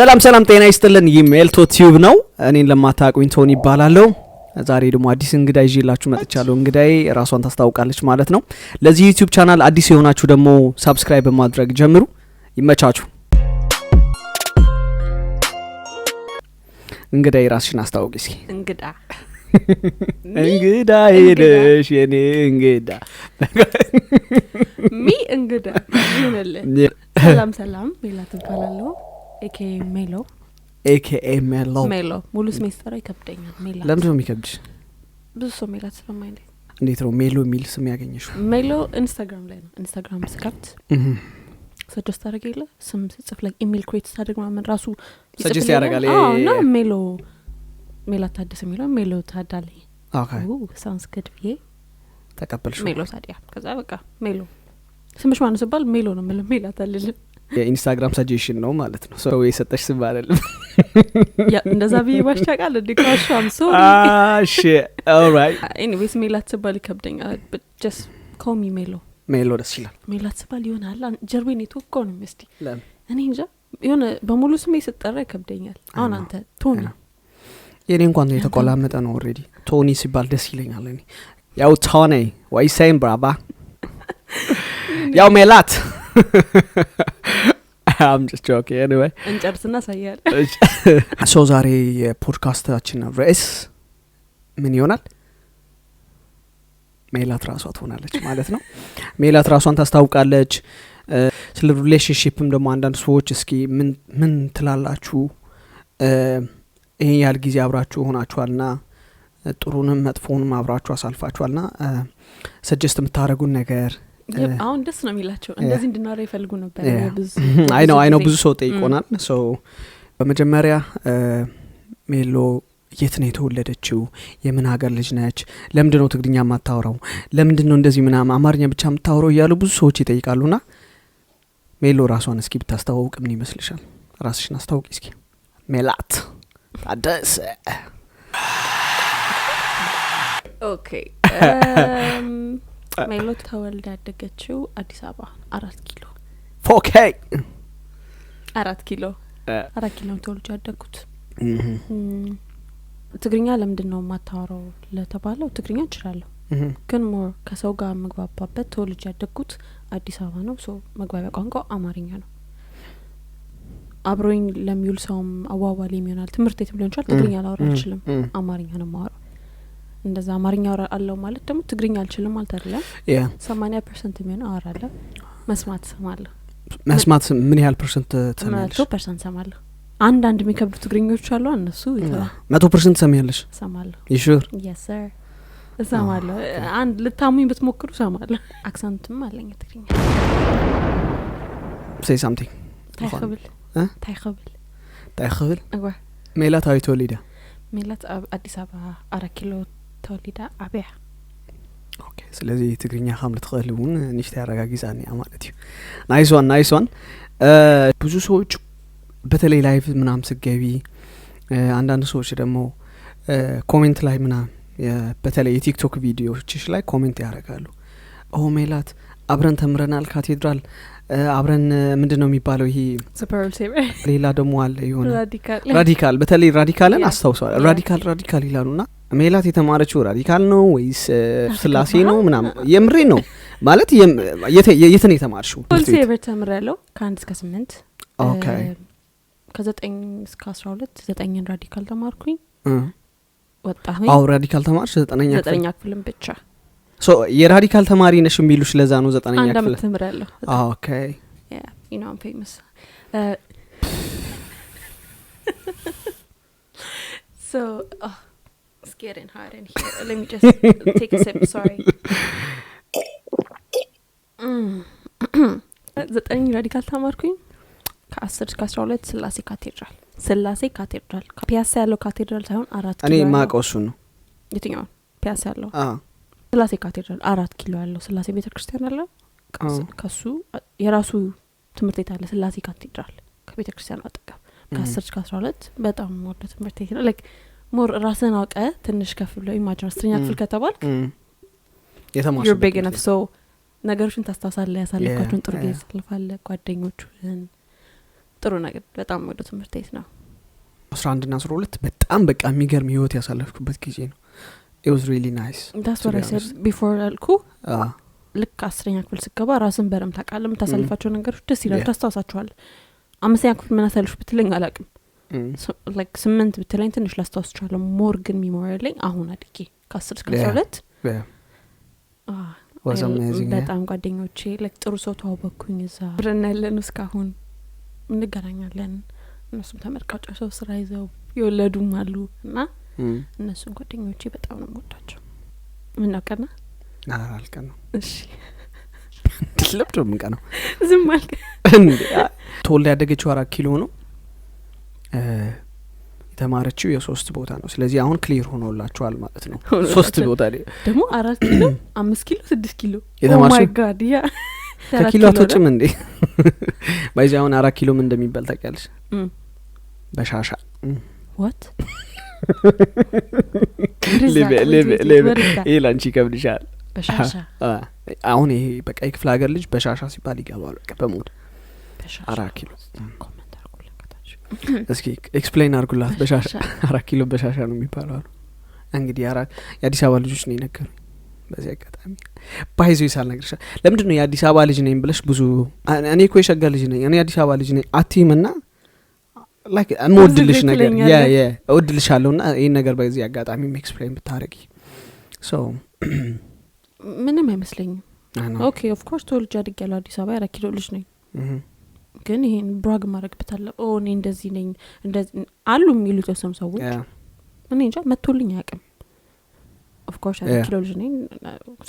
ሰላም ሰላም፣ ጤና ይስጥልን። ይህ ሜልቶ ቲዩብ ነው። እኔን ለማታውቁኝ ቶኒ ይባላለሁ። ዛሬ ደግሞ አዲስ እንግዳ ይዤላችሁ መጥቻለሁ። እንግዳዬ ራሷን ታስታውቃለች ማለት ነው። ለዚህ YouTube channel አዲስ የሆናችሁ ደግሞ subscribe በማድረግ ጀምሩ። ይመቻችሁ። እንግዳዬ ራስሽን አስታውቂ እስኪ። እንግዳ። እንግዳ ሄደሽ የኔ እንግዳ። Me እንግዳ ይሁንልህ። ሰላም ሰላም፣ ሜላት እባላለሁ፣ AKA ሜሎ። AKA ሜሎ። ሜሎ። ሙሉ ስሜ ስጠራው ይከብደኛል። ሜላት። ለምንድን ነው የሚከብድሽ? ብዙ ሰው ሜላት ስለማይለኝ። እንዴት ነው ሜሎ የሚል ስም ያገኘሽው? ሜሎ Instagram ላይ ነው። Instagram ስከፍት suggest ታደርግ የለ፣ ስም ስጽፍ ላይ email create ስታደርግ ምናምን ራሱ suggest ይጽፍልኛል። ያደርጋል። አዎ፣ እና ሜሎ፣ ሜላት ታደሰ የሚለው ሜሎ ታዳለኝ። Sounds good ብዬ ተቀበልሽ። ሜሎ ታዲያ። ከዛ በቃ ሜሎ። ስምሽ ማነው ስባል ሜሎ ነው የምለው፣ ሜላት አልልም። የ Instagram suggestion ነው ማለት ነው። ሰው የሰጠሽ ስም አይደለም። Yeah፣ እንደዛ ብዬ ባሻቃል እንዲ ካሿም sorry። እሺ፣ alright. Anyways፣ ሜላት ስባል ይከብደኛል። Just call me ሜሎ። ሜሎ ደስ ይላል። ሜላት ስባል ይሆናል ጀርቤን የተወጋው ነው የሚመስለኝ። ለምን? እኔ እንጃ፣ የሆነ በሙሉ ስሜ ስጠራ ይከብደኛል። አሁን አይ አንተ ቶኒ። የኔ እንኳን የተቆላመጠ ነው already። ቶኒ ሲባል ደስ ይለኛል። እኔ ያው ቶኒ ወይ same ብራባ ያው ሜላት። I'm just joking anyway. እንጨርስና ሳያል። So ዛሬ የፖድካስታችን ርዕስ ምን ይሆናል? ሜላት ራሷ ትሆናለች ማለት ነው። ሜላት ራሷን ታስታውቃለች። ስለ relationship ም ደግሞ አንዳንድ ሰዎች እስኪ ምን ምን ትላላችሁ፣ ይሄን ያህል ጊዜ አብራችሁ ሆናችኋል ና ጥሩንም መጥፎንም አብራችሁ አሳልፋችኋል ና suggest የምታደረጉን ነገር። አሁን ደስ ነው የሚላቸው፣ እንደዚህ እንድናወራ ይፈልጉ ነበር። ብዙ አይ ነው፣ አይ ነው። ጊዜ። ብዙ ሰው ጠይቆናል። So በመጀመሪያ ሜሎ የት ነው የተወለደችው? የምን ሀገር ልጅ ነች? ለምንድን ነው ትግርኛ የማታወራው? ለምንድን ነው እንደዚህ ምናምን አማርኛ ብቻ የምታወራው እያሉ ብዙ ሰዎች ይጠይቃሉ። ና ሜሎ ራሷን እስኪ ብታስተዋውቅ ምን ይመስልሻል? ራስሽን አስታውቂ እስኪ ሜላት ታደሰ። Okay፣ ሜሎ ተወልዳ ያደገችው አዲስ አበባ 4 ኪሎ። 4K. 4 ኪሎ፣ 4 ኪሎ ነው ተወልጄ ያደግኩት። ትግርኛ ለምንድን ነው የማታወራው ለተባለው ትግርኛ እችላለሁ፣ ግን more ከሰው ጋር የምግባባበት ተወልጄ ያደግኩት አዲስ አበባ ነው። So መግባቢያ ቋንቋ አማርኛ ነው። አብሮኝ ለሚውል ሰውም አዋዋል የሚሆናል፣ ትምህርት ቤትም ሊሆን ይችላል፣ ትግርኛ ላወራ አልችልም። አማርኛ ነው የማወራው። እንደዛ አማርኛ አለው ማለት ደግሞ ትግርኛ አልችልም ማለት አይደለም። 80% የሚሆነው አወራለሁ፣ መስማት እሰማለሁ። መስማት ምን ያህል percent ትሰሚያለሽ? 100% እሰማለሁ። አንዳንድ የሚከብዱ ትግርኞች አሉ፣ እነሱ 100% ትሰሚያለሽ? እሰማለሁ። You sure? Yes sir፣ እሰማለሁ። አንድ ልታሙኝ ብትሞክሩ እሰማለሁ። Accent ም አለኝ ትግርኛ። Say something. ታይ ክብል። እ? ታይ ክብል። ታይ ክብል። እወ። ሜላት ኣበይ ተወሊዳ? ሜላት ኣብ ኣዲስ ኣበባ 4 ኪሎ ተወሊዳ ዓብያ። Okay፣ ስለዚ ትግርኛ ከም ልትኽእል እውን ንእሽተይ ኣረጋጊፃ እኒኣ ማለት እዩ። Nice one, nice one. ብዙ ሰዎች በተለይ live ምናምን ስገቢ አንዳንድ ሰዎች ደግሞ comment ላይ ምናምን በተለይ የ TikTok ቪዲዮዎችሽ ላይ comment ያደርጋሉ። "ኦ ሜላት አብረን ተምረናል ካቴድራል፣ አብረን ምንድን ነው የሚባለው ይሄ?" ሱፐር ሴቨር። ሌላ ደግሞ አለ የሆነ። ራዲካል። ራዲካል፣ በተለይ ራዲካልን አስታውሰዋል። ራዲካል ራዲካል ይላሉ። ና ሜላት የተማረችው ራዲካል ነው ወይስ ስላሴ ነው ምናምን? የምሬ ነው ማለት የት ነው የተማርሽው? ኦል ሴቨር ተምሬያለሁ ከ1 እስከ 8። ከ9 እስከ 12 ዘጠኝን ራዲካል ተማርኩኝ። ወጣሁኝ። አዎ፣ ራዲካል ተማርሽ ዘጠነኛ ክፍል? ዘጠነኛ ክፍልም ብቻ። So የራዲካል ተማሪ ነሽ የሚሉሽ ለዛ ነው፣ ዘጠነኛ አንድ ክፍል። አመት ተምሬያለሁ። Yeah, you know I'm famous. So, oh, it's getting hot in here. Let me just take a sip. Sorry. ዘጠኝ ራዲካል ተማርኩኝ። ከ10 እስከ 12 ስላሴ ካቴድራል። ስላሴ ካቴድራል ፒያሳ ያለው ካቴድራል ሳይሆን አራት እኔ ኪሎ ያለው። የማውቀው እሱን ነው። የትኛውን? ፒያሳ ያለው? አ። ስላሴ ካቴድራል 4 ኪሎ ያለው ስላሴ ቤተ ክርስቲያን አለ። ከሱ የራሱ ትምህርት ቤት አለ፣ ስላሴ ካቴድራል ከቤተ ክርስቲያኑ አጠገብ። ከ10 እስከ 12 በጣም ወደ ትምህርት ቤት ነው። Like more ራስን አውቀ ትንሽ ከፍ ብሎ imagine 10ኛ ክፍል ከተባልክ የተማርሽበት you're big ትምህርት enough, so ነገሮችን ታስታውሳለህ። ያሳለፍኳቸውን ጥሩ ጊዜ ታሳልፋለህ፣ ጓደኞቹን። ጥሩ ነገር፣ በጣም ወደ ትምህርት ቤት ነው። 11 ና 12 በጣም በቃ የሚገርም ህይወት ያሳለፍኩበት ጊዜ ነው። It was really nice. That's To what be I said honest. before አልኩ። ልክ 10ኛ ክፍል ስገባ ራስን በረም ታውቃለህ፣ የምታሳልፋቸው ነገሮች ደስ ይላሉ፣ ታስታውሳቸዋል። አምስተኛ ክፍል ምን አሳልፍ ብትለኝ አላውቅም። Like 8 ብትለኝ ትንሽ ላስታውስ እችላለሁ። More ግን memory ያለኝ አሁን አድጌ ከ10 እስከ 12 Was amazing, yeah. በጣም ጓደኞቼ like ጥሩ ሰው ተዋወቅኩኝ እዛ። አብረን ያለን እስካሁን እንገናኛለን። እነሱም ተመርቀው ጨርሰው ስራ ይዘው የወለዱም አሉ እና እነሱን ጓደኞቼ በጣም ነው የምወዳቸው። ምን ነው፣ ቀና? ኧረ አልቀናም። እሺ። ለምንድን ነው የምንቀናው? ዝም አልክ። እንዴ፣ ተወልዳ ያደገችው አራት ኪሎ ነው፣ የተማረችው የሶስት ቦታ ነው። ስለዚህ አሁን clear ሆኖላችኋል ማለት ነው። ሶስት ቦታ ላይ ደግሞ 4 ኪሎ፣ 5 ኪሎ፣ 6 ኪሎ። የተማርሽው? My God, yeah. ከኪሎ አትወጭም እንዴ? By the way አሁን 4 ኪሎ ምን እንደሚባል ታውቂያለሽ? በሻሻ። What? ይሄ ለአንቺ ይከብድሻል። በሻሻ? አሁን ይሄ በቃ የክፍለ ሀገር ልጅ በሻሻ ሲባል ይገባል። በቃ በ mood። በሻሻ። 4 ኪሎ። Comment አድርጉልን ከታች። እስኪ explain አድርጉላት። በሻሻ፣ 4 ኪሎ በሻሻ ነው የሚባለው አሉ። እንግዲህ የአዲስ አበባ ልጆች ነው የነገሩኝ። በዚህ አጋጣሚ by the way ሳልነግርሽ፣ ለምንድን ነው የአዲስ አበባ ልጅ ነኝ ብለሽ ብዙ እኔ እኮ የሸገር ልጅ ነኝ፣ እኔ የአዲስ አበባ ልጅ ነኝ አትይም? እና like የምወድልሽ ነገር እወድልሻለሁ እና ይህን ነገር በዚህ አጋጣሚ explain ብታደረጊ so። ምንም አይመስለኝም። Okay, of course ተወልጄ አድጌያለሁ አዲስ አበባ፣ የ4 ኪሎ ልጅ ነኝ። ግን ይሄን brag ማድረግበታለሁ፣ ኦ እኔ እንደዚህ ነኝ እንደዚህ አሉ የሚሉ የተወሰኑ ሰዎች፣ እኔ እንጃ መጥቶልኝ አያውቅም። Of course 4 ኪሎ ልጅ ነኝ፣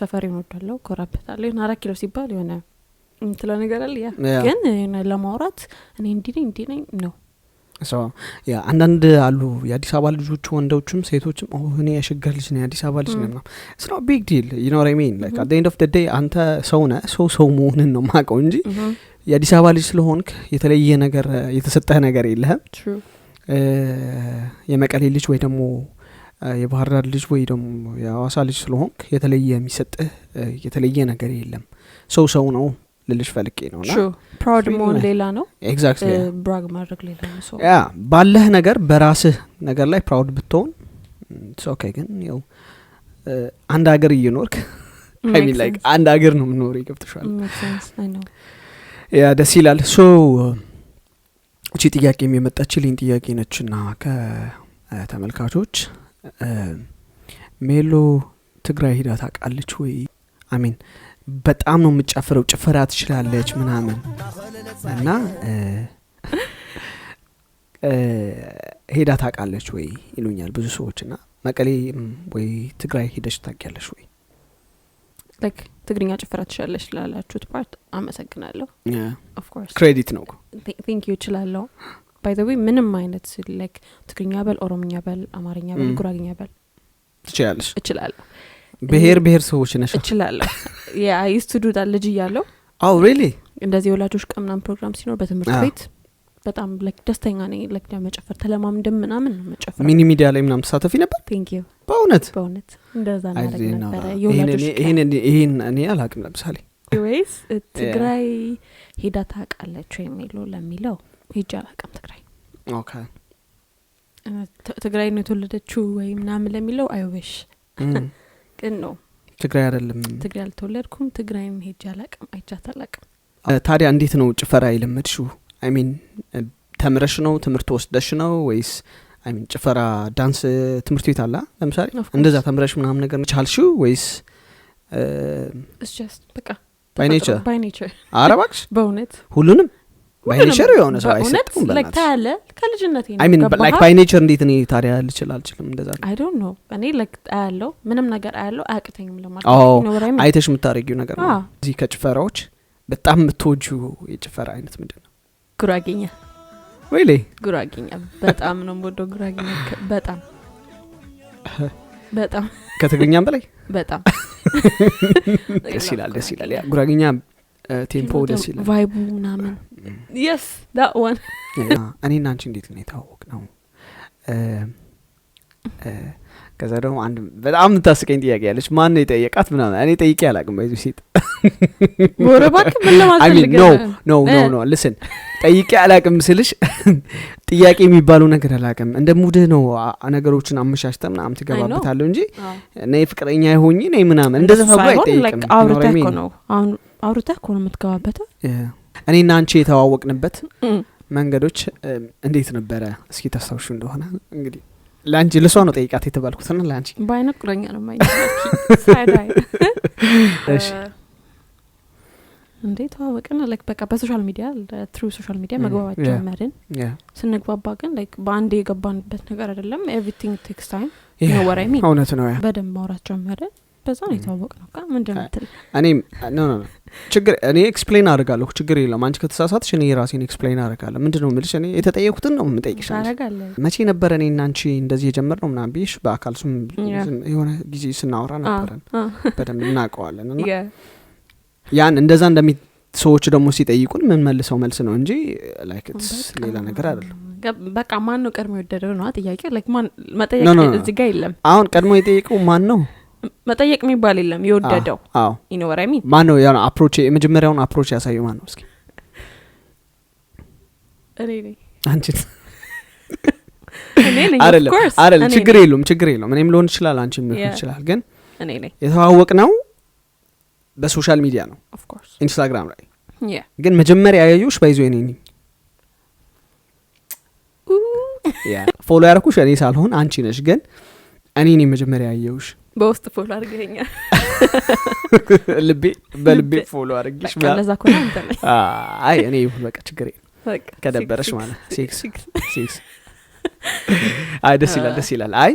ሰፈሬን እወዳለሁ፣ ኮራበታለሁ። የሆነ 4 ኪሎ ሲባል የሆነ የምትለው ነገር አለ። Yeah, ግን የሆነ ለማውራት እኔ እንዲህ ነኝ እንዲህ ነኝ ነው። Yeah, አንዳንድ አሉ የአዲስ አበባ ልጆች ወንዶችም ሴቶችም እኔ የሸገር ልጅ ነኝ፣ የአዲስ አበባ ልጅ ነኝ ምናምን። It's not big deal, you know what I mean? Like at end of the day አንተ ሰው ነህ። ሰው ሰው መሆንን ነው ማቀው እንጂ የአዲስ አበባ ልጅ ስለሆንክ የተለየ ነገር የተሰጠህ ነገር የለህም። የመቀሌ ልጅ ወይ ደግሞ የባህር ዳር ልጅ ወይ ደግሞ የሐዋሳ ልጅ ስለሆንክ የተለየ የሚሰጥህ የተለየ ነገር የለም። ሰው ሰው ነው ልልሽ ፈልጌ ነው። እና Proud መሆን ሌላ ነው። Exactly. Brag ማድረግ ሌላ ነው። ሰው Yeah, ባለህ ነገር በራስህ ነገር ላይ proud ብትሆን okay። ግን ያው አንድ ሀገር እየኖርክ፣ I mean, like አንድ ሀገር ነው የምኖር፣ ይገብትሻል። Yeah, ደስ ይላል። So እቺ ጥያቄ የመጣችልኝ ጥያቄ ነች እና ከተመልካቾች ሜሎ ትግራይ ሂዳ ታውቃለች ወይ? I mean በጣም ነው የምጨፍረው፣ ጭፈራ ትችላለች ምናምን እና ሄዳ ታውቃለች ወይ ይሉኛል ብዙ ሰዎች። እና መቀሌ ወይ ትግራይ ሄደሽ ታውቂያለሽ ወይ? Like ትግርኛ ጭፈራ ትችላለች ላላችሁት part አመሰግናለሁ። Of course. Credit ነው። Thank you፣ እችላለሁ። By the way ምንም አይነት like ትግርኛ በል፣ ኦሮምኛ በል፣ አማርኛ በል፣ ጉራግኛ በል ትችላለሽ። እችላለሁ። ብሄር ብሄር ሰዎች ነሽ። እችላለሁ። Yeah, I used to do that ልጅ እያለሁ። Oh, really? እንደዚህ የወላጆች ቀን ምናምን ፕሮግራም ሲኖር በትምህርት ቤት በጣም like ደስተኛ ነኝ። Like ለመጨፈር ተለማምደን ምናምን ነው መጨፈር። Mini media ላይ ምናምን ተሳተፊ ነበር? Thank you. በእውነት? በእውነት እንደዛ እናደርግ ነበረ። ይሄን የወላጆች ቀን። ይሄን እኔ አላውቅም ለምሳሌ። ወይስ ትግራይ ሄዳ ታውቃለች ወይ የሚለው ለሚለው ሄጄ አላውቅም ትግራይ። ትግራይ ነው የተወለደችው ወይ ምናምን ለሚለው I wish፣ ግን ነው። ትግራይ አይደለም። ትግራይ አልተወለድኩም። ትግራይም ሄጄ አላውቅም፣ አይቻት አላውቅም። ታዲያ እንዴት ነው ጭፈራ የለመድሽው? I mean ተምረሽ ነው፣ ትምህርት ወስደሽ ነው ወይስ፣ I mean ጭፈራ ዳንስ ትምህርት ቤት አላ ለምሳሌ? Of course. እንደዛ ተምረሽ ምናምን ነገር ቻልሽው ወይስ It's just በቃ By nature? By nature. ኧረ እባክሽ! በእውነት። ሁሉንም by nature የሆነ ሰው በእውነት። አይሰጥም። Like በእናትሽ። ታያለህ፣ ከልጅነቴ ነው። I mean ገባህ? Like by nature እንዴት እኔ ታዲያ ልችል አልችልም እንደዛ? I don't know፣ እኔ like አያለው፣ ምንም ነገር አያለው፣ አያቅተኝም ለማለት አዎ። ነው። What I mean? አይተሽ የምታደርጊው ነገር ነው። አዎ። እዚህ ከጭፈራዎች በጣም የምትወጂው የጭፈራ አይነት ምንድን ነው? ጉራጌኛ። Really? ጉራጌኛ በጣም ነው የምወደው። ጉራጌኛ በጣም በጣም። ከትግርኛም በላይ? በጣም። ደስ ይላል፣ ደስ ይላል። Yeah, ጉራጌኛ tempo ደስ ይላል። Vibe ኡ ምናምን፣ yes, that one. እኔና አንቺ እንዴት ነው የተዋወቅነው? ከዛ ደግሞ አንድ በጣም የምታስቀኝ ጥያቄ ያለች፣ ማን ነው የጠየቃት ምናምን፣ እኔ ጠይቄ አላቅም by the way ሴት። ኧረ እባክህ፣ ምን ለማስፈልግ? No, listen፣ ጠይቄ አላቅም ስልሽ ጥያቄ የሚባለው ነገር አላቅም። እንደ mood ህ ነው፣ ነገሮችን አመሻሽተ ምናምን ትገባበታለሁ እንጂ ነይ ፍቅረኛ የሆኝ ነይ ምናምን እንደዛ ተብሎ አይጠይቅም። አውርተህ እኮ ነው፣ አሁን አውርተህ እኮ ነው የምትገባበት። እኔና አንቺ የተዋወቅንበት መንገዶች እንዴት ነበረ? እስኪ ታስታውሹ እንደሆነ። እንግዲህ ለአንቺ ለሷ ነው ጠይቃት የተባልኩትና ለአንቺ። በአይነ ቁረኛ ነው ማይ። እሺ። እንዴ ተዋወቅን? Like በቃ በ social media፣ through social media መግባባት ጀመርን። ስንግባባ ግን like በአንድ የገባንበት ነገር አይደለም። Everything takes time ነው what I mean። እውነት ነው። በደንብ ማውራት ጀመርን። በዛ ነው የተዋወቅነው። ቃ ምንድን ነው የምትል? እኔም no ችግር፣ እኔ explain አድርጋለሁ፣ ችግር የለውም። አንቺ ከተሳሳትሽ እኔ ራሴን explain አድርጋለሁ። ምንድን ነው የምልሽ፣ እኔ የተጠየኩትን ነው የምጠይቅሽ አንቺ። ታረጋለህ። መቼ ነበረ እኔ እና አንቺ እንደዚህ የጀመርነው ምናምን ብዬሽ በአካል ሱም የሆነ ጊዜ ስናወራ ነበረን፣ በደንብ እናውቀዋለን። እና ያን እንደዛ እንደሚ ሰዎች ደግሞ ሲጠይቁን የምንመልሰው መልስ ነው እንጂ like ሌላ ነገር አይደለም። በቃ ማን ነው ቀድሞ የወደደው ነው ጥያቄ። Like ማን መጠየቅ No, no, no. እዚህ ጋር የለም። አሁን ቀድሞ የጠየቀው ማን ነው? መጠየቅ የሚባል የለም። የወደደው you know what I mean? ማን ነው ያ approach፣ የመጀመሪያውን approach ያሳየው ማን ነው? እስኪ። እኔ ነኝ። አንቺ? እኔ ነኝ። አይደለም። Of course። አይደለም። እኔ ችግር ነኝ። የለውም፣ ችግር የለውም። እኔም ሊሆን ይችላል፣ አንቺም ሊሆን ይችላል። ግን እኔ ነኝ። የተዋወቅነው በ social media ነው። Of course. ኢንስታግራም ላይ። ግን መጀመሪያ ያየሁሽ by the way እኔ ነኝ። Follow ያደረኩሽ እኔ ሳልሆን አንቺ ነሽ። ግን እኔ ነኝ መጀመሪያ ያየሁሽ። በውስጥ follow አድርገኸኛል። ልቤ በልቤ follow አድርጌሽ። በቃ እንደዛ ከሆነ አንተ ነህ። አይ እኔ ይሁን በቃ፣ ችግር የለም። በቃ ከደበረሽ ሲክስ፣ ማለት ሲክስ። ሲክስ። ሲክስ። አይ ደስ ይላል፣ ደስ ይላል። አይ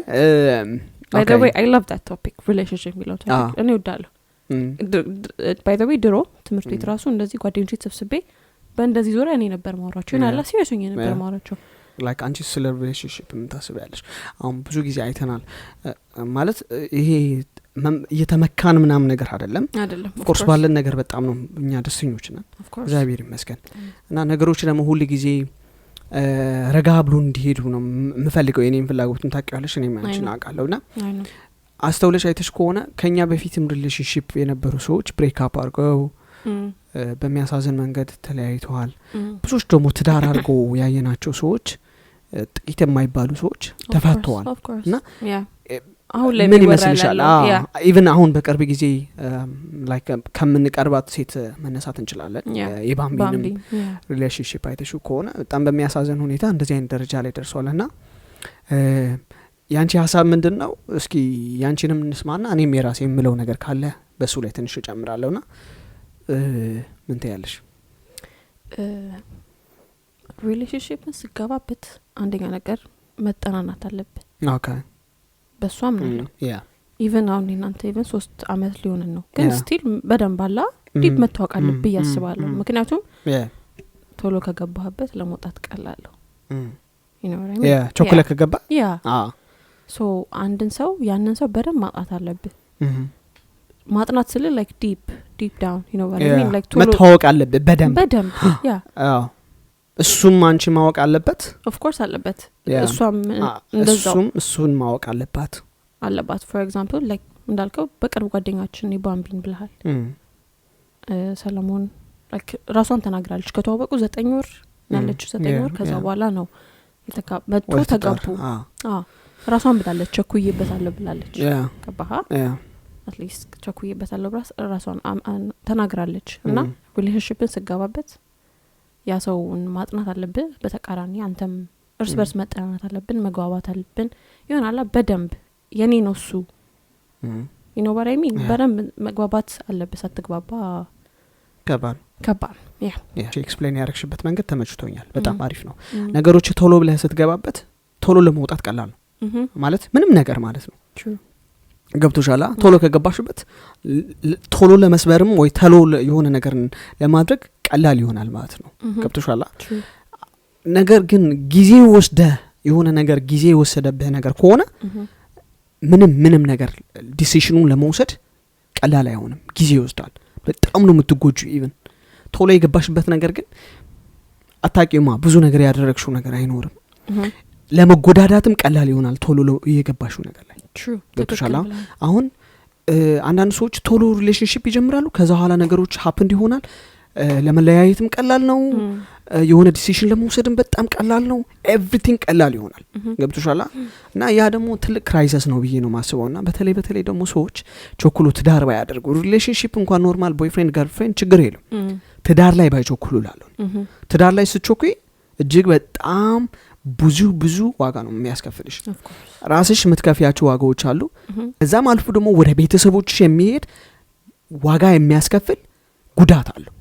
By the way, I love that topic፣ relationship የሚለው topic እኔ እወዳለሁ። By the way ድሮ ትምህርት ቤት ራሱ እንደዚህ ጓደኞቼ ተሰብስቤ በእንደዚህ ዙሪያ እኔ ነበር ማውራቸው ይሆናላ፣ serious ሆኜ ነበር ማውራቸው። Like አንቺ ስለ relationship የምታስቢያለሽ? አሁን ብዙ ጊዜ አይተናል፣ ማለት ይሄ እየተመካን ምናምን ነገር አይደለም። አይደለም። Of course ባለን ነገር በጣም ነው እኛ ደስተኞች ነን፣ እግዚአብሔር ይመስገን። እና ነገሮች ደግሞ ሁል ጊዜ ረጋ ብሎ እንዲሄዱ ነው የምፈልገው። የኔን ፍላጎትን ታውቂዋለሽ፣ እኔም ያንቺን አውቃለሁ። እና አስተውለሽ አይተሽ ከሆነ ከኛ በፊትም relationship የነበሩ ሰዎች break up አድርገው በሚያሳዝን መንገድ ተለያይተዋል። ብዙዎች ደግሞ ትዳር አድርገው ያየናቸው ሰዎች፣ ጥቂት የማይባሉ ሰዎች ተፋተዋል። እና አሁን ላይ ምን ይመስልሻል? Even አሁን በቅርብ ጊዜ like ከምንቀርባት ሴት መነሳት እንችላለን። የባምቢንም relationship አይተሽው ከሆነ በጣም በሚያሳዝን ሁኔታ እንደዚህ አይነት ደረጃ ላይ ደርሷል። እና የአንቺ ሀሳብ ምንድን ነው? እስኪ ያንቺንም እንስማና እኔም የራሴ የምለው ነገር ካለ በሱ ላይ ትንሽ እጨምራለሁ። ና ምን ትያለሽ? Relationship ን ስገባበት አንደኛ ነገር መጠናናት አለብን። በእሱ አምናለሁ። Even አሁን እናንተ even 3 አመት ሊሆንን ነው፣ ግን still በደንብ አላ deep መታወቅ አለብህ ብዬ አስባለሁ። ምክንያቱም ቶሎ ከገባህበት ለመውጣት ቀላለሁ። ቸኩለ ከገባ። Yeah, so አንድን ሰው ያንን ሰው በደንብ ማጥናት አለብህ። ማጥናት ስል like deep deep down like ቶሎ መታወቅ አለብህ በደንብ። በደንብ፣ yeah። እሱም አንቺ ማወቅ አለበት። Of course አለበት። እሷም እንደዛው። እሱም እሱን ማወቅ አለባት። አለባት። For example like እንዳልከው በቅርብ ጓደኛችን ባምቢን ብልሃል፣ ሰለሞን like ራሷን ተናግራለች። ከተዋወቁ 9 ወር ያለችው፣ 9 ወር ከዛ በኋላ ነው መጥቶ ተጋቡ። ራሷን ብላለች፣ ቸኩዬበታለሁ ብላለች። ገባህ? At least ቸኩዬበታለሁ ብላ ራሷን ተናግራለች። እና relationship ን ስገባበት ያ ሰውን ማጥናት አለብህ። በተቃራኒ አንተም እርስ በርስ መጠናናት አለብን፣ መግባባት አለብን። ይሆናላ በደንብ የኔ ነው እሱ you know what I mean? በደንብ መግባባት አለብህ። ሳትግባባ ከባድ። ከባድ፣ yeah። Explain ያደረግሽበት መንገድ ተመችቶኛል። በጣም አሪፍ ነው። ነገሮች ቶሎ ብለህ ስትገባበት ቶሎ ለመውጣት ቀላል ነው። ማለት ምንም ነገር ማለት ነው። ገብቶሻላ? ቶሎ ከገባሽበት ቶሎ ለመስበርም ወይ ቶሎ የሆነ ነገርን ለማድረግ ቀላል ይሆናል ማለት ነው። ገብቶሻላ? ነገር ግን ጊዜ ወስደህ የሆነ ነገር ጊዜ የወሰደብህ ነገር ከሆነ ምንም ምንም ነገር decision ኑን ለመውሰድ ቀላል አይሆንም። ጊዜ ይወስዳል። በጣም ነው የምትጎጁ። Even ቶሎ የገባሽበት ነገር ግን አታቂማ ብዙ ነገር ያደረግሽው ነገር አይኖርም። ለመጎዳዳትም ቀላል ይሆናል ቶሎ የገባሽው ነገር ላይ። True. ገብቶሻል? ትክክል ብለሃል። አሁን አንዳንድ ሰዎች ቶሎ relationship ይጀምራሉ፣ ከዛ በኋላ ነገሮች happen ይሆናል፣ ለመለያየትም ቀላል ነው፣ የሆነ decision ለመውሰድም በጣም ቀላል ነው፣ everything ቀላል ይሆናል። ገብቶሻላ? እና ያ ደግሞ ትልቅ crisis ነው ብዬ ነው ማስበው። እና በተለይ በተለይ ደግሞ ሰዎች ቸኩሎ ትዳር ባያደርጉ፣ relationship እንኳን normal boyfriend girlfriend ችግር የለም፣ ትዳር ላይ ባይቸኩሉ ላለሁ። ትዳር ላይ ስትቸኩይ እጅግ በጣም ብዙ ብዙ ዋጋ ነው የሚያስከፍልሽ። Of course. ራስሽ የምትከፍያቸው ዋጋዎች አሉ፣ እዛም አልፎ ደግሞ ወደ ቤተሰቦችሽ የሚሄድ ዋጋ የሚያስከፍል ጉዳት አለው።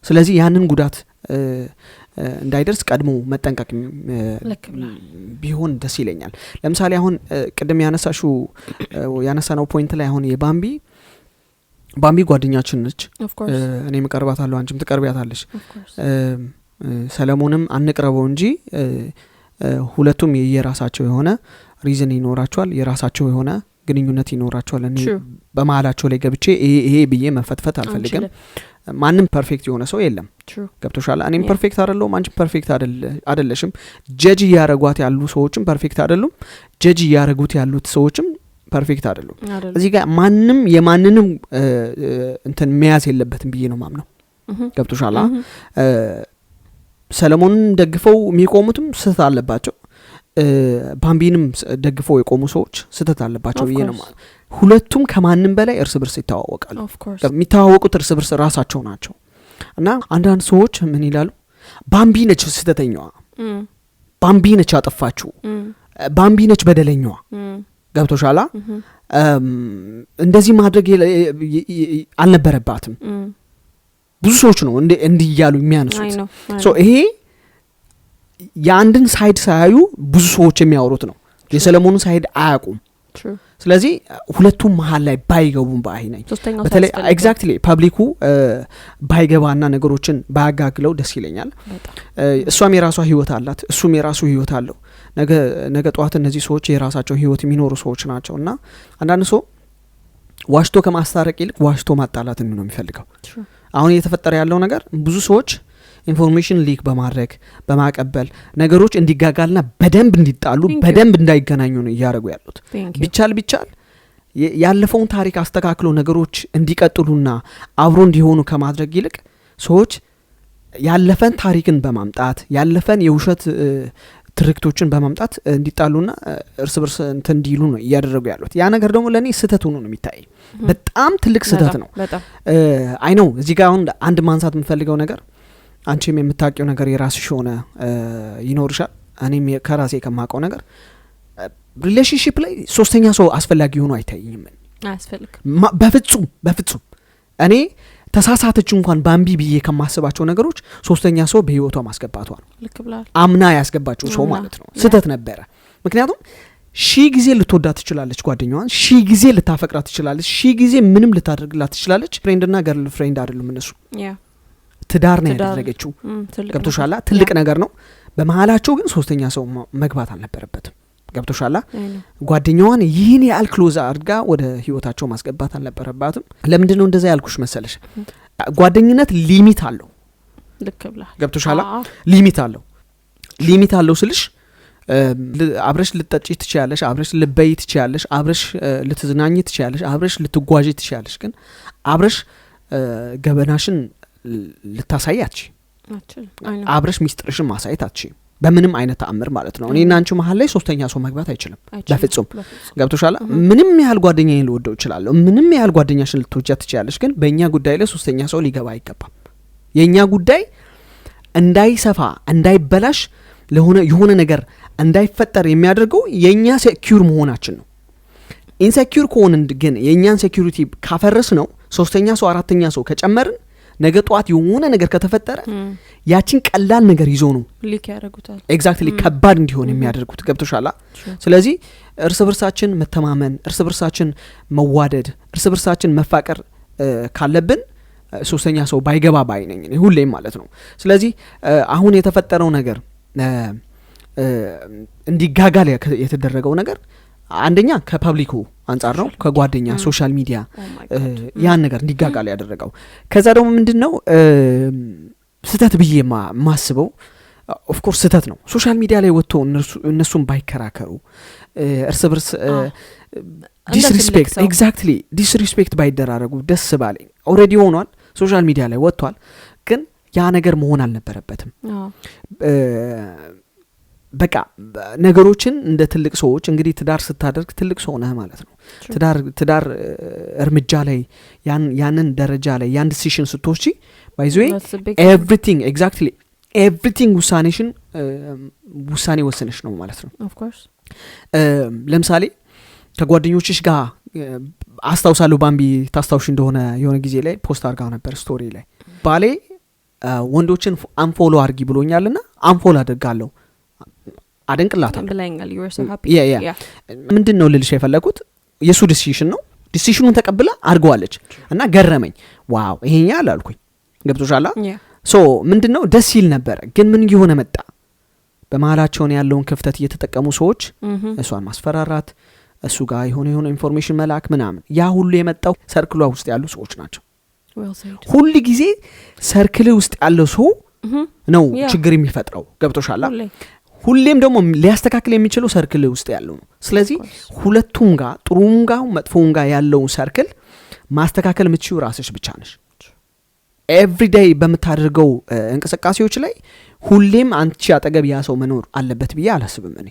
ስለዚህ ያንን ጉዳት እንዳይደርስ ቀድሞ መጠንቀቅ ልክ ብለሃል። ቢሆን ደስ ይለኛል። ለምሳሌ አሁን ቅድም ያነሳሽው ያነሳነው point ላይ አሁን የባምቢ፣ ባምቢ ጓደኛችን ነች። Of course. እኔም እቀርባታለሁ፣ አንቺም ትቀርቢያታለሽ። Of course. ሰለሞንም አንቅረበው እንጂ ሁለቱም የየራሳቸው የሆነ reason ይኖራቸዋል፣ የራሳቸው የሆነ ግንኙነት ይኖራቸዋል። እኔ በመሀላቸው ላይ ገብቼ ይሄ ይሄ ብዬ መፈትፈት አልፈልግም። አንችልም። ማንም perfect የሆነ ሰው የለም። ገብቶሻል? እኔም perfect አይደለሁም፣ አንቺም perfect አይደለሽም። Judge እያረጓት ያሉ ሰዎችም perfect አይደሉም፣ judge እያረጉት ያሉት ሰዎችም perfect አይደሉም። አይደሉም። እዚህ ጋር ማንም የማንንም እንትን መያዝ የለበትም ብዬ ነው ማምነው። ገብቶሻል? ሰለሞንን ደግፈው የሚቆሙትም ስህተት አለባቸው፣ ባምቢንም ደግፈው የቆሙ ሰዎች ስህተት አለባቸው ብዬ ነው ማለት። ሁለቱም ከማንም በላይ እርስ በርስ ይተዋወቃሉ። Of course. የሚተዋወቁት እርስ በርስ ራሳቸው ናቸው። እና አንዳንድ ሰዎች ምን ይላሉ? ባምቢ ነች ስህተተኛዋ፣ ባምቢ ነች ያጠፋችው፣ ባምቢ ነች በደለኛዋ። ገብቶሻላ? እንደዚህ ማድረግ አልነበረባትም። ብዙ ሰዎች ነው እንዲህ እያሉ የሚያነሱት። I know, I So know. ይሄ የአንድን side ሳያዩ ብዙ ሰዎች የሚያወሩት ነው። የሰለሞኑን side አያውቁም። True. ስለዚህ ሁለቱም መሀል ላይ ባይገቡም ባይ ነኝ። ሶስተኛው ሰው በተለይ ያስፈልጋል። Exactly, public ኩ ባይገባና ነገሮችን ባያጋግለው ደስ ይለኛል። በጣም። እሷም የራሷ ህይወት አላት፣ እሱም የራሱ ህይወት አለው። ነገ ነገ ጠዋት እነዚህ ሰዎች የራሳቸው ህይወት የሚኖሩ ሰዎች ናቸው። እና አንዳንድ ሰው ዋሽቶ ከማስታረቅ ይልቅ ዋሽቶ ማጣላትን ነው የሚፈልገው። True. አሁን እየተፈጠረ ያለው ነገር ብዙ ሰዎች information leak በማድረግ፣ በማቀበል ነገሮች እንዲጋጋልና በደንብ እንዲጣሉ Thank you. በደንብ እንዳይገናኙ ነው እያደረጉ ያሉት። Thank you. ቢቻል ቢቻል ያለፈውን ታሪክ አስተካክሎ ነገሮች እንዲቀጥሉና አብሮ እንዲሆኑ ከማድረግ ይልቅ ሰዎች ያለፈን ታሪክን በማምጣት፣ ያለፈን የውሸት ትርክቶችን በማምጣት እንዲጣሉና እርስ በርስ እንትን እንዲሉ ነው እያደረጉ ያሉት። ያ ነገር ደግሞ ለእኔ ስህተት ሆኖ ነው የሚታይ። በጣም ትልቅ ስህተት ነው። በጣም። I know እዚህ ጋር አሁን አንድ ማንሳት የምፈልገው ነገር፣ አንቺም የምታውቂው ነገር የራስሽ የሆነ ይኖርሻል። እኔም ከራሴ ከማውቀው ነገር relationship ላይ ሶስተኛ ሰው አስፈላጊ ሆኖ አይታየኝም። አያስፈልግም። በፍጹም በፍጹም። እኔ ተሳሳተች እንኳን ባምቢ ብዬ ከማስባቸው ነገሮች ሶስተኛ ሰው በህይወቷ ማስገባቷ ነው። ልክ ብለሃል። አምና ያስገባችው ሰው አምና። ማለት ነው። ስህተት ነበረ። ምክንያቱም ሺህ ጊዜ ልትወዳት ትችላለች ጓደኛዋን፣ ሺህ ጊዜ ልታፈቅራት ትችላለች፣ ሺህ ጊዜ ምንም ልታደርግላት ትችላለች። Friend ና girlfriend አይደሉም እነሱ። ትዳር ነው ትዳር። ያደረገችው። ትልቅ ገብቶሻላ? ነገር። ትልቅ ነገር ነው። በመሀላቸው ግን ሶስተኛ ሰው መግባት አልነበረበትም። ገብቶሻላ? I know. ጓደኛዋን ይህን ያህል close አድርጋ ወደ ህይወታቸው ማስገባት አልነበረባትም። ለምንድን ነው እንደዛ ያልኩሽ መሰለሽ? ጓደኝነት limit አለው። ልክ ብለሃል። ገብቶሻላ? አዎ። Limit አለው። Limit አለው ስልሽ አብረሽ ልትጠጪ ትችያለሽ፣ አብረሽ ልትበይ ትችያለሽ፣ አብረሽ ልትዝናኝ ትችያለሽ፣ አብረሽ ልትጓዢ ትችያለሽ። ግን አብረሽ ገበናሽን ልታሳይ አትችይም። አትችልም። I know. አብረሽ ሚስጥርሽን ማሳየት አትችይም። በምንም አይነት ተአምር ማለት ነው። እኔና አንቺ መሀል ላይ ሶስተኛ ሰው መግባት አይችልም። አይችልም። በፍጹም። በፍጹም። ገብቶሻል? ምንም ያህል ጓደኛዬን ልወደው እችላለሁ። ምንም ያህል ጓደኛሽን ልትወጃት ትችያለሽ። ግን በእኛ ጉዳይ ላይ ሶስተኛ ሰው ሊገባ አይገባም። የእኛ ጉዳይ እንዳይሰፋ፣ እንዳይበላሽ፣ ለሆነ የሆነ ነገር እንዳይፈጠር የሚያደርገው የእኛ secure መሆናችን ነው። Insecure ከሆንን ግን፣ የእኛን security ካፈረስነው፣ ሶስተኛ ሰው አራተኛ ሰው ከጨመርን ነገ ጠዋት የሆነ ነገር ከተፈጠረ ያችን ቀላል ነገር ይዞ ነው Leak ያደርጉታል። Exactly, ከባድ እንዲሆን የሚያደርጉት። ገብቶሻላ? True. ስለዚህ እርስ በርሳችን መተማመን፣ እርስ በርሳችን መዋደድ፣ እርስ በርሳችን መፋቀር ካለብን ሶስተኛ ሰው ባይገባ ባይ ነኝ እኔ ሁሌም ማለት ነው። ስለዚህ አሁን የተፈጠረው ነገር እንዲጋጋል የተደረገው ነገር አንደኛ ከ public ኩ አንጻር ነው፣ ከጓደኛ social media Oh my God. ያን ነገር እንዲጋጋል ያደረገው። ከዛ ደግሞ ምንድን ነው ስህተት ብዬ ማስበው Of course ስህተት ነው። Social media ላይ ወጥቶ እነሱን ባይከራከሩ፣ እርስ በርስ disrespect፣ exactly፣ disrespect ባይደራረጉ ደስ ባለኝ። Already ሆኗል፣ social media ላይ ወጥቷል፣ ግን ያ ነገር መሆን አልነበረበትም። በቃ ነገሮችን እንደ ትልቅ ሰዎች፣ እንግዲህ ትዳር ስታደርግ ትልቅ ሰው ነህ ማለት ነው። ትዳር እርምጃ ላይ፣ ያንን ደረጃ ላይ ያን decision ስትወስጂ by the way everything፣ exactly፣ everything ውሳኔሽን ውሳኔ ወስነሽ ነው ማለት ነው። ለምሳሌ ከጓደኞችሽ ጋር፣ አስታውሳለሁ፣ ባምቢ ታስታውሽ እንደሆነ የሆነ ጊዜ ላይ post አድርጋ ነበር story ላይ፣ ባሌ ወንዶችን unfollow አድርጊ ብሎኛል ና unfollow አድርጋለሁ። አደንቅላታለሁ። ምንድን ነው ልልሽ የፈለጉት፣ የእሱ decision ነው። Decision ኑን ተቀብላ አድርገዋለች እና ገረመኝ። Wow፣ ይሄኛ አላልኩኝ፣ ገብቶሻላ? So ምንድን ነው፣ ደስ ይል ነበረ፣ ግን ምን እየሆነ መጣ? በመሀላቸውን ያለውን ክፍተት እየተጠቀሙ ሰዎች እሷን ማስፈራራት፣ እሱ ጋር የሆነ የሆነ information መላክ ምናምን፣ ያ ሁሉ የመጣው circle ሏ ውስጥ ያሉ ሰዎች ናቸው። ሁል ጊዜ circle ውስጥ ያለው ሰው ነው ችግር የሚፈጥረው፣ ገብቶሻላ? ሁሌም ደግሞ ሊያስተካክል የሚችለው circle ውስጥ ያለው ነው። ስለዚህ ሁለቱም ጋር፣ ጥሩም ጋር መጥፎውም ጋር ያለውን circle ማስተካከል የምትችይው ራስሽ ብቻ ነሽ። Everyday በምታደርገው እንቅስቃሴዎች ላይ ሁሌም አንቺ አጠገብ ያ ሰው መኖር አለበት ብዬ አላስብም እኔ።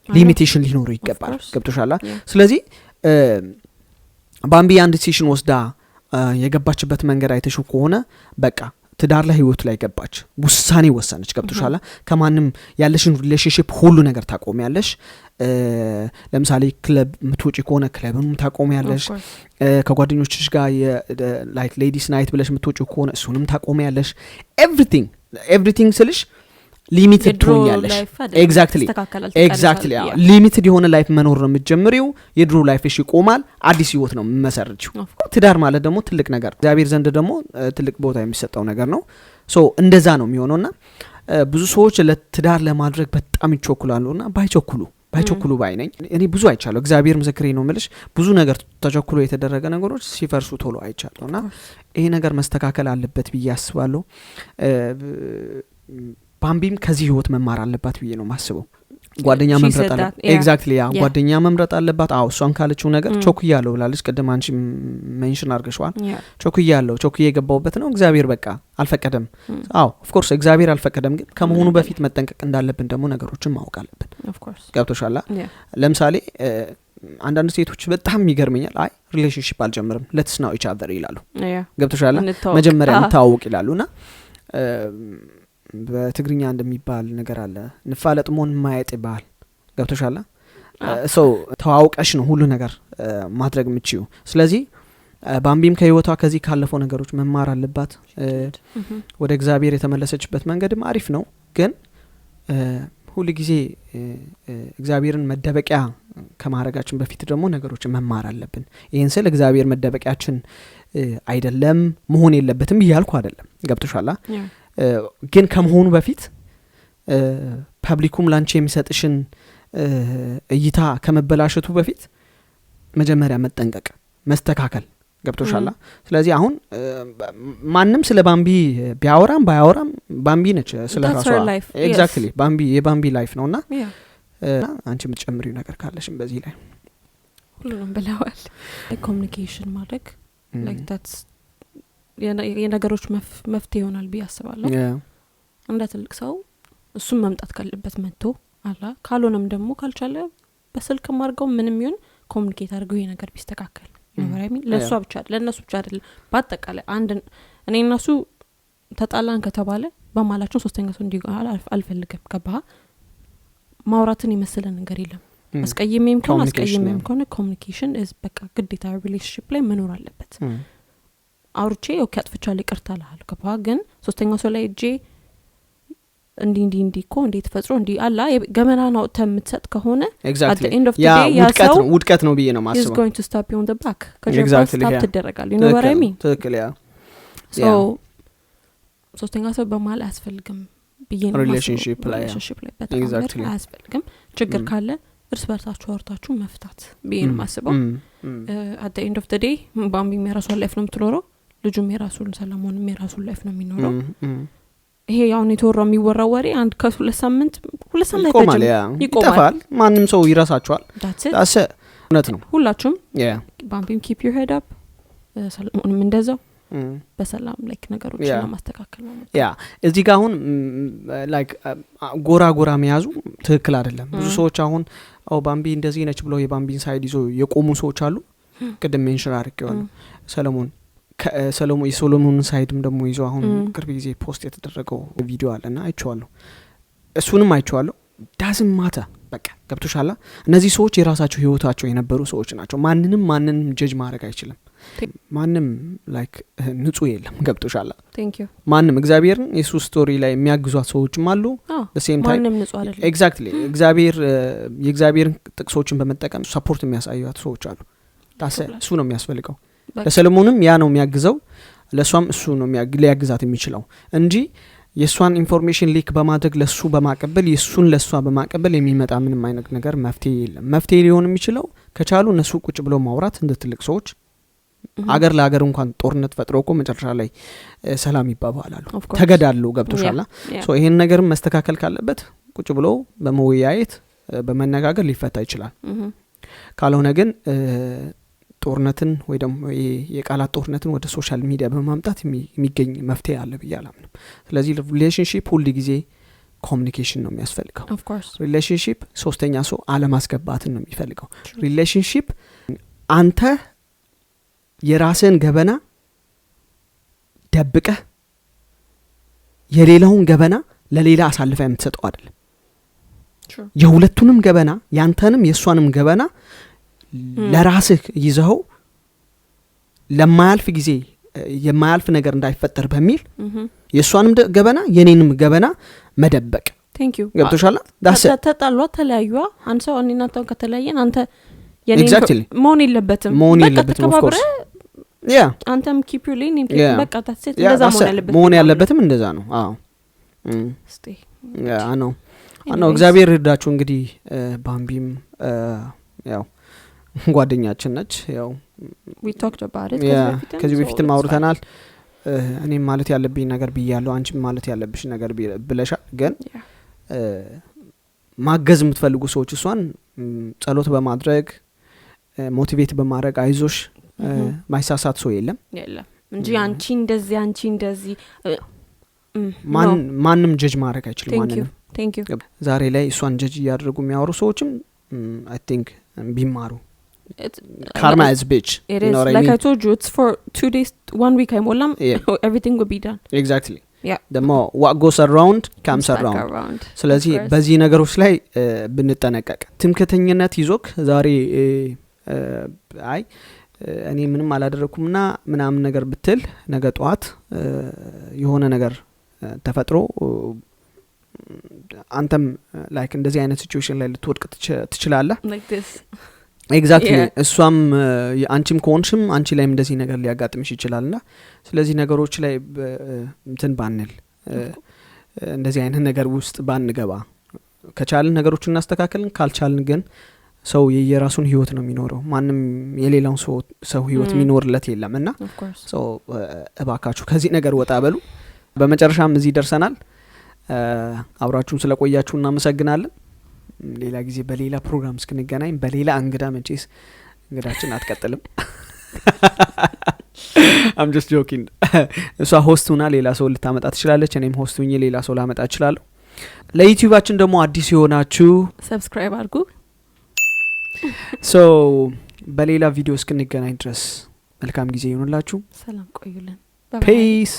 Limitation ሊኖሩ ይገባል፣ ገብቶሻላ? ስለዚህ ባምቢ አንድ decision ወስዳ የገባችበት መንገድ አይተሽው ከሆነ በቃ ትዳር ላይ፣ ህይወቱ ላይ ገባች፣ ውሳኔ ወሰነች፣ ገብቶሻላ? ከማንም ያለሽን relationship ሁሉ ነገር ታቆሚያለሽ። ለምሳሌ ክለብ ምትወጪ ከሆነ ክለብም ታቆሚያለሽ። ከጓደኞችሽ ጋር like ladies night ብለሽ ምትወጪ ከሆነ እሱንም ታቆሚያለሽ። Everything፣ everything ስልሽ limited ትሆኛለሽ። Exactly፣ limited የሆነ life መኖር ነው የምትጀምሪው። የድሮ life ሽ ይቆማል፣ አዲስ ህይወት ነው የምመሰርችው። ትዳር ማለት ደግሞ ትልቅ ነገር፣ እግዚአብሔር ዘንድ ደግሞ ትልቅ ቦታ የሚሰጠው ነገር ነው። So እንደዛ ነው የሚሆነው። እና ብዙ ሰዎች ለትዳር ለማድረግ በጣም ይቸኩላሉ እና ባይቸኩሉ ባይ ነኝ እኔ። ብዙ አይቻለሁ፣ እግዚአብሔር ምስክሬ ነው ምልሽ፣ ብዙ ነገር ተቸኩሎ የተደረገ ነገሮች ሲፈርሱ ቶሎ አይቻለሁ። እና ይሄ ነገር መስተካከል አለበት ብዬ አስባለሁ። ባምቢም ከዚህ ህይወት መማር አለባት ብዬ ነው ማስበው። ጓደኛ መምረጥ አለ፣ exactly፣ yeah፣ ጓደኛ መምረጥ አለባት። አዎ፣ እሷን ካለችው ነገር ቸኩያለሁ ብላለች። ቅድም አንቺ mention አድርገሸዋል። ቸኩያለሁ፣ ቸኩዬ የገባውበት ነው፣ እግዚአብሔር በቃ አልፈቀደም። አዎ፣ of course እግዚአብሔር አልፈቀደም፣ ግን ከመሆኑ በፊት መጠንቀቅ እንዳለብን ደግሞ ነገሮችን ማወቅ አለብን። ገብቶሻላ? ለምሳሌ አንዳንድ ሴቶች በጣም ይገርመኛል፣ አይ relationship አልጀምርም፣ let's know each other ይላሉ። ገብቶሻላ? መጀመሪያ እንተዋወቅ ይላሉ። እና በትግርኛ እንደሚባል ነገር አለ፣ ንፋለጥ ሞ ንመያየጥ ይባል፣ ገብቶሻላ? So ተዋውቀሽ ነው ሁሉ ነገር ማድረግ የምችዩ። ስለዚህ ባምቢም ከህይወቷ ከዚህ ካለፈው ነገሮች መማር አለባት። ወደ እግዚአብሔር የተመለሰችበት መንገድም አሪፍ ነው፣ ግን ሁል ጊዜ እግዚአብሔርን መደበቂያ ከማድረጋችን በፊት ደግሞ ነገሮችን መማር አለብን። ይህን ስል እግዚአብሔር መደበቂያችን አይደለም፣ መሆን የለበትም እያልኩ አይደለም፣ ገብቶሻላ? ግን ከመሆኑ በፊት public ኩም ላንቺ የሚሰጥሽን እይታ ከመበላሸቱ በፊት መጀመሪያ መጠንቀቅ፣ መስተካከል፣ ገብቶሻላ? ስለዚህ አሁን ማንም ስለ ባምቢ ቢያወራም ባያወራም ባምቢ ነች ስለ ራሷ፣ exactly፣ ባምቢ የባምቢ life ነው። እና አንቺ የምትጨምሪው ነገር ካለሽም በዚህ ላይ። ሁሉንም ብለዋል። Communication ማድረግ like that's የነገሮች መፍትሄ ይሆናል ብዬ አስባለሁ። እንደ ትልቅ ሰው እሱም መምጣት ካለበት መጥቶ አላ፣ ካልሆነም ደግሞ ካልቻለ በስልክም አድርገው ምንም ይሁን communicate አድርገው ይሄ ነገር ቢስተካከል ይኖራል። ለእሷ ብቻ፣ ለእነሱ ብቻ አይደለም፣ በአጠቃላይ አንድ እኔ እነሱ ተጣላን ከተባለ በማላችን ሶስተኛ ሰው እንዲ አልፈልግም፣ ገባህ? ማውራትን የመሰለ ነገር የለም። አስቀይሜም ከሆነ communication በቃ ግዴታ relationship ላይ መኖር አለበት። አውርቼ okay አጥፍቻለሁ ይቅርታ እልሃለሁ፣ ገባህ? ግን ሶስተኛው ሰው ላይ እጄ እንዲህ እንዲህ እንዲህ እኮ እንዴት ተፈጥሮ እንዲህ አላ ገመናን አውጥተህ የምትሰጥ ከሆነ ውድቀት ነው፣ ውድቀት ነው ብዬ ነው ማስበው። Going to stab you on the back፣ ከጀርባ stab ትደረጋል፣ you know what I mean? ትክክል፣ yeah። So ሶስተኛ ሰው በመሀል አያስፈልግም ብዬ ነው። Relationship ላይ። Relationship ላይ በጣም አያስፈልግም። ችግር ካለ እርስ በርሳችሁ አውርታችሁ መፍታት ብዬ ነው ማስበው። At end of day ባምቢም የራሷን life ነው የምትኖረው፣ ልጁም የራሱን፣ ሰለሞንም የራሱን life ነው የሚኖረው። ይሄ አሁን የተወራው የሚወራው ወሬ አንድ ከሁለት ሳምንት 2 ሳምንት ይቆማል። አይፈጅም። ይቆማል። ይጠፋል። ማንም ሰው ይረሳቸዋል። That's it. That's it። እውነት ነው። ሁላችሁም ባምቢም keep your head up፣ ሰለሞንም እንደዛው በሰላም like ነገሮችን ለማስተካከል ነው። Yeah፣ እዚህ ጋር አሁን like ጎራ ጎራ መያዙ ትክክል አይደለም። ብዙ ሰዎች አሁን ኦ ባምቢ እንደዚህ ነች ብለው የባምቢን side ይዞ የቆሙ ሰዎች አሉ። ቅድም mention አድርጌዋለሁ። ሰለሞን ሰለሞን የሶሎሞንን side ም ደግሞ ይዞ አሁን ቅርብ ጊዜ post የተደረገው ቪዲዮ አለ እና አይቼዋለሁ። እሱንም አይቼዋለሁ። Doesn't matter፣ በቃ ገብቶሻላ። እነዚህ ሰዎች የራሳቸው ህይወታቸው የነበሩ ሰዎች ናቸው። ማንንም ማንንም judge ማድረግ አይችልም። ማንም like ንጹህ የለም። ገብቶሻላ። Thank you. ማንም እግዚአብሔርን የሱ story ላይ የሚያግዟት ሰዎችም አሉ። Same time ማንም ንጹህ አይደለም። Exactly፣ እግዚአብሔር የእግዚአብሔርን ጥቅሶችን በመጠቀም support የሚያሳዩት ሰዎች አሉ። That's እሱ ነው የሚያስፈልገው። ለሰለሞንም ያ ነው የሚያግዘው፣ ለእሷም እሱ ነው ሊያግዛት የሚችለው እንጂ የእሷን information leak በማድረግ ለእሱ በማቀበል፣ የእሱን ለእሷ በማቀበል የሚመጣ ምንም አይነት ነገር መፍትሄ የለም። መፍትሄ ሊሆን የሚችለው ከቻሉ እነሱ ቁጭ ብለው ማውራት እንደ ትልቅ ሰዎች። አገር ለአገር እንኳን ጦርነት ፈጥሮ እኮ መጨረሻ ላይ ሰላም ይባባላሉ። Of course. ተገዳሉ። ገብቶሻላ። Yeah. So ይሄን ነገርም መስተካከል ካለበት ቁጭ ብሎ በመወያየት በመነጋገር ሊፈታ ይችላል። ካልሆነ ግን ጦርነትን ወይ ደግሞ ይሄ የቃላት ጦርነትን ወደ social media በማምጣት የሚገኝ መፍትሄ አለ ብዬ አላምንም። ስለዚህ relationship ሁል ጊዜ communication ነው የሚያስፈልገው። Of course. Relationship ሶስተኛ ሰው አለማስገባትን ነው የሚፈልገው። Relationship አንተ የራስህን ገበና ደብቀህ የሌላውን ገበና ለሌላ አሳልፈህ የምትሰጠው አይደለም። True. የሁለቱንም ገበና፣ ያንተንም የእሷንም ገበና ለራስህ ይዘኸው ለማያልፍ ጊዜ የማያልፍ ነገር እንዳይፈጠር በሚል የእሷንም ገበና የኔንም ገበና መደበቅ። Thank you. ገብቶሻል። That's ተጣሏ፣ ተለያዩዋ። አንድ ሰው እኔ እናንተ አሁን ከተለያየን አንተ የኔን መሆን የለበትም። መሆን በቃ የለበትም፣ of ተከባብረህ አንተም keep your lane፣ እኔም keep በቃ that's it። እንደዛ መሆን ያለበት። መሆን ያለበትም እንደዛ ነው። አዎ። እስቲ Yeah ነው ነው። Anyways. እግዚአብሔር ይርዳችሁ። እንግዲህ ባምቢም ያው ጓደኛችን ነች። ያው We talked about it ከዚህ በፊትም አውርተናል። እኔም ማለት ያለብኝ ነገር ብያለሁ፣ አንቺም ማለት ያለብሽ ነገር ብለሻል። ግን ማገዝ የምትፈልጉ ሰዎች እሷን ጸሎት በማድረግ፣ motivate በማድረግ፣ አይዞሽ፣ ማይሳሳት ሰው የለም። የለም እንጂ አንቺ እንደዚህ፣ አንቺ እንደዚህ። ማንም judge ማድረግ አይችልም ማንንም። Thank you. ዛሬ ላይ እሷን judge እያደረጉ የሚያወሩ ሰዎችም I think ቢማሩ፣ karma is bitch. It is like I told you, it's for 2 days, one week አይሞላም። Everything will be done. Exactly. ደግሞ what goes around comes back around. Around. ስለዚህ Of course. በዚህ ነገሮች ላይ ብንጠነቀቅ፣ ትምክህተኝነት ይዞክ ዛሬ አይ እኔ ምንም አላደረግኩም ና ምናምን ነገር ብትል ነገ ጠዋት የሆነ ነገር ተፈጥሮ አንተም like እንደዚህ አይነት situation ላይ ልትወድቅ ትችላለህ። Like this. Exactly. እሷም አንቺም ከሆንሽም አንቺ ላይም እንደዚህ ነገር ሊያጋጥምሽ ይችላል። ና ስለዚህ ነገሮች ላይ እንትን ባንል፣ እንደዚህ አይነት ነገር ውስጥ ባንገባ፣ ከቻልን ነገሮችን እናስተካከልን፣ ካልቻልን ግን ሰው የየራሱን ህይወት ነው የሚኖረው። ማንም የሌላውን ሰው ህይወት የሚኖርለት የለም። እና Of course. So እባካችሁ ከዚህ ነገር ወጣ በሉ። በመጨረሻም እዚህ ደርሰናል። አብራችሁን ስለቆያችሁ እናመሰግናለን። ሌላ ጊዜ በሌላ ፕሮግራም እስክንገናኝ፣ በሌላ እንግዳ፣ መቼስ እንግዳችን አትቀጥልም። I'm just joking። እሷ host ሁና ሌላ ሰው ልታመጣ ትችላለች። እኔም host ሁኜ ሌላ ሰው ላመጣ እችላለሁ። ለ YouTube ኣችን ደግሞ አዲስ የሆናችሁ Subscribe አድርጉ። So በሌላ ቪዲዮ እስክንገናኝ ድረስ መልካም ጊዜ ይሁንላችሁ። ሰላም ቆዩልን። Peace.